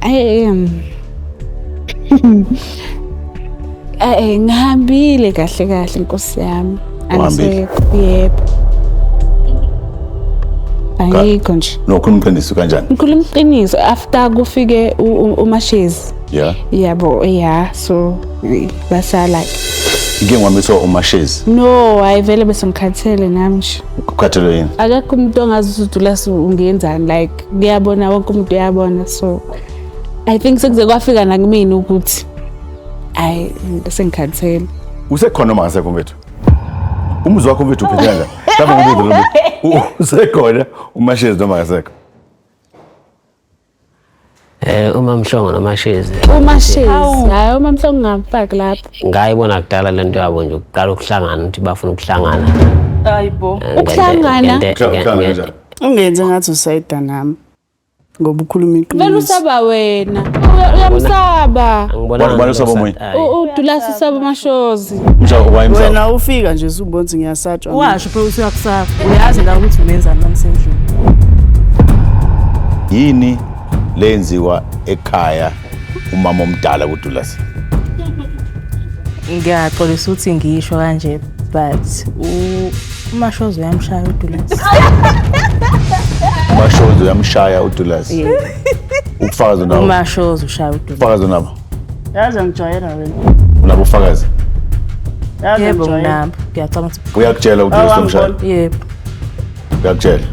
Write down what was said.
I am. Ngihambile kahle kahle nkosi yami. Uhambile? Angisekho, yebo. Angikho nje. No, ukhuluma iqiniso kanjani? Ngikhuluma iqiniso after kufike uMashezi. Yeah. Yabo, yeah, so basala. Inkinga wami uMashezi. No, hayi vele bese ngikhathele nami nje. Ukukhathelwe yini? Akekho umuntu ongazi ukuthi uDulas ungenzani, like kuyabona wonke umuntu uyabona, so I think sekuze kwafika nakumina ukuthi ayi sengikhathele. Usekhona noma ngasekho mfethu? Umuzi wakho mfethu uphethe kanjani? Mhlawumbe ngibuze lo mbuzo. Usekhona uMashezi noma ngasekho? Uma Mhlongo noMashezi. UMashezi, hayi uma Mhlongo ngamfaki lapho. Ngayibona kudala lento yabo nje ukuqala ukuhlangana ukuthi bafuna ukuhlangana. Hayibo. Ukuhlangana? Ukuhlangana kanjani? Ungenze ngathi usayida nami. Ngoba ukhuluma Vele iqiniso. usaba wena. Uyamsaba. Angibonanga. Bani usaba omunye? UDulas usaba uMashozi. Msha wayemsaba. Wena ufika nje usubona ukuthi ngiyasatshwa. Washo phela ukuthi uyakusaba. Uyazi la ukuthi unenzani nanisendlini. Yini lenziwa ekhaya umama omdala kuDulas? Ngiyaxolisa ukuthi ngisho kanje but uMashozi uyamshaya uDulas. uMashozi uyamshaya uDulas. Ubufakazi unabo? UMashozi ushaya uDulas. Ubufakazi unabo? Yazi angijwayela wena. Unabo ubufakazi? Yazi Yebo angijwayela. nginabo. Ngiyacabanga ukuthi Uyakutshela uDulas Awu, umshaya? angiboni. yebo. Uyakutshela.